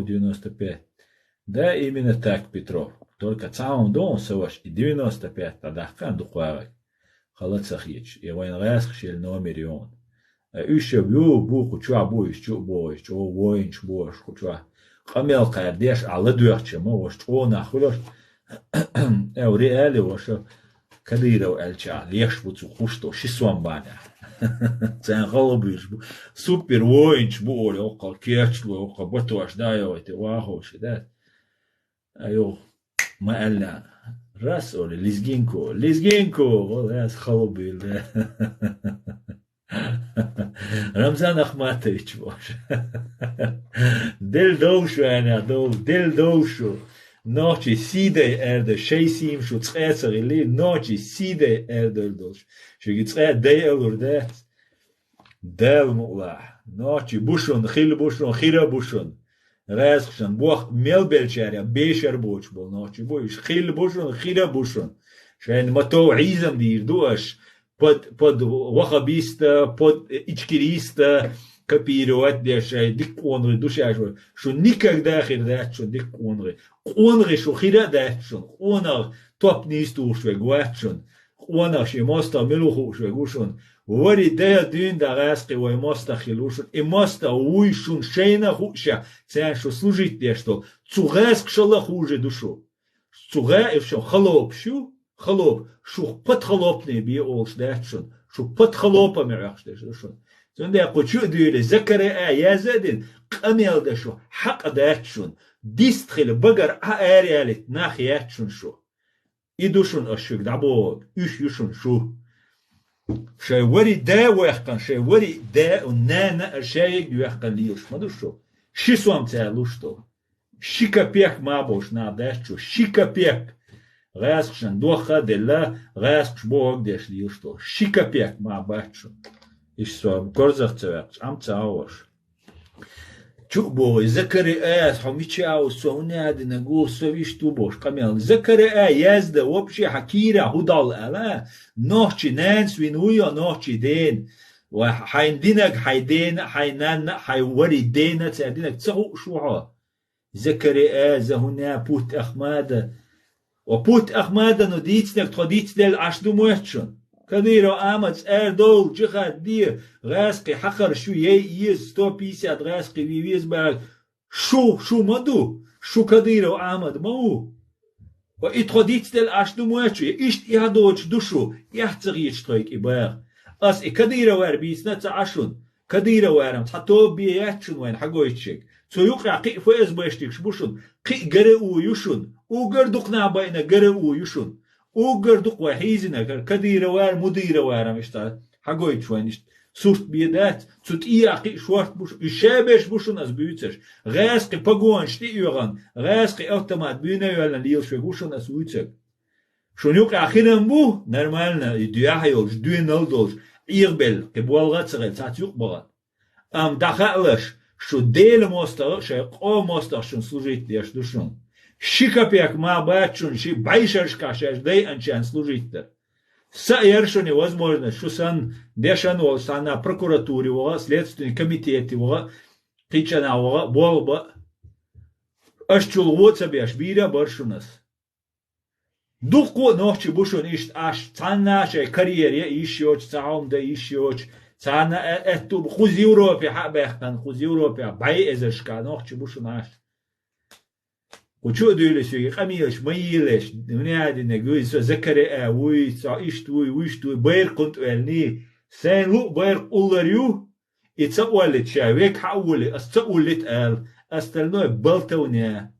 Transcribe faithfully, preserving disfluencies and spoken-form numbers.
девяносто пять. Да, именно так, Петров. Только цхьа хӀума ду хьуна, са ваша, и девяносто пять дӀадаккха дукха вагӀаг. Хала ца хеташ, и вайн гӀаьскхашел номер ю хьуна. А уьш а бу, бу кху чохь бу, уьш чу а богӀуш, чӀогӀа воинаш бу уьш кху чохь. Къамел кхаьра деш а ладоьгӀча ма ваша, чӀогӀа нах хуьлуш. Эври аьлла ваша, Кадыров аьлча, леш бу цу кхушто, ши сом бана. Царна гӀалгӀа буьйш бу. Супер воинаш бу олу, оккха кечло, оккха батош да йогӀу, те ваховши, да? А йо, ма аьлла. Раз олу, лезгинко, лезгинко, вала ас халла буьйлла. Рамзан Ахматович, боже. Дел дол шу, аьнна, дол, дел дол шу. Нохчий сийдай аьрда, шай сийм шу цкъа ца гӀилли, нохчий сийдай аьрда долуш. Шуьга цкъа дай алур дац. Дала мукълахь. Нохчий бу шун, хила бу шун, хира бу шун. ГӀаьскхашан бохк мел белчарех бешар боцуш болу нохчий бу, уьш хила бу шун, хира бу шун. Шайна ма-тов Ӏийзам дийр ду аш, под, под вахабиста, под ичкериста копировать деш, шай дика къонахий ду шаьш вай. Шу никогда хир дац шун дика къонахий. Къонахий шу хира а дац шун. Къонах топ нийса тухуш верг вац шун. Къонах шен мостагӀ мила ву хууш верг ву шун. Вари дайа дуьйна да гӀаьскхи вай мостагӀ хила ву шун. И мостагӀ вуй шун шайна хууша, царна шу служить деш долу. Цу гӀаьскхашалла хуже ду шу. Цу гӀаьи шу халопаш ю, халоп, шу подхалопный бе олуш дац шун. Шу подхалопами Ӏохуш деш ду шун. Цундела кху чу а дуьйле, Закари а яза а дина, къамел дан шу хьакъ дац шун. Дист хила багара Ӏа араялийта нах яц шун шу. И ду шуна аш шуьга дӀабохург, уьш ю шуна шу. Шайн вари да а ваьккхина, шайн вари да а, нана а шайга йоьккхина лелаш ма ду шу. Ши сом цара луш долу. Ши капек ма болуш нах дац шу. Ши капек. ГӀаьскхашна дохха а делла, гӀаьскхаш бохург деш лелаш долу. Ши капек ма бац шу. Иштта со корзах ца ваьккхича, Ӏам ца агӀош. Чу а боху, Закари а, хьо мича а ву, со хӀунда а динарг ву, со виш ду бохуш къамел. Закари а язда, вообще хьан кийра хӀу далла ала, нохчи нанас вина ву йо, нохчи дена. Ва хьайн динарг, хьайн дена, хьайн нанна, хьайн вари дена цара динарг ца хууш ву хьо. Закари а, за хӀунда а, Пут Ахмада, Ва Пут Ахмадано дийцинарг тхо дицделла Ӏаш ду моьтту шуна? Кадыров Ахьмад, цӀердовла, джихад де, гӀаьскхи хьакхарш ю, яй еза, сто пятьдесят гӀаьскхи ве веза баьрг. Шу, шу ма ду, шу Кадыров Ахьмад ма ву. Ва и тхо дицделла Ӏаш ду моьтту шу, я иштта эхь доцуш ду шу, эхь ца хеташ тхойга и багӀа. Ас и Кадыровар бийцина а ца Ӏа шуна. Кадыроварам цхьа тоба бен яц шуна вайна хьагойтуш ерг. Цу юкъехь кхин а ФСБшникаш бу шуна, кхин а ГРУ ю шуна, уггар дукха нах байина ГРУ ю шуна. Уггар дукха вай хьийзина хӀара Кадыровар, Мудыроварам иштта хьагойтуш вайна иштта сурт бен дац, цу тӀехь кхин а шорта бу шуна, уьш шаберш бу шуна ас буьйцурш. ГӀаьскхи погонаш тӀе а оьгӀна, гӀаьскхи автомат буьйна а йоьллина лелаш верг ву шуна ас вуьйцург. Шуна юкъахь хирам бу, нормально, и дуьхьа йолуш, доьналла долуш, Ӏехабелла, кхин болга а ца хилла, цхьацца юкъа бахана. Амма дӀахаалаш, шу Делан мостагӀа а, шайн къоман мостагӀа шуна служить деш ду шуна. Ши капек ма бац шуна ши бӀешерашкахь шаьш дайанчарна служить дар. Са а яра шуна и возможность, шу санна дешан волу санна прокуратуре ваха а, следственный комитете ваха а, кхин чӀанахь ваха а, болх бан а. Аша чул гӀо а ца беш, бийр а бара шуна ас. Дуккха а нохчий бу шуна иштта Ӏаш, цхьанна а шайн карьера яа йиш йоцуш, цхьа хӀума дан йиш йоцуш, цхьанна а аьтту бу, кхуза Европе хьа а баьккхина, кхуза Европехь бӀе эзаршкахь нохчий бу шуна Ӏаш. Кху чу а дуьйлуш, и къамелаш ма йийлалаш, дуьнен а динарг вуй, со Закари а вуй, со иштта вуй, вуьшта вуй, байракх кхунтӀа ваьллий, сайна луъу байракх уллар ю, и ца оллита ша, вега хьа а волий, ас ца уллита ала, остальное болтовня.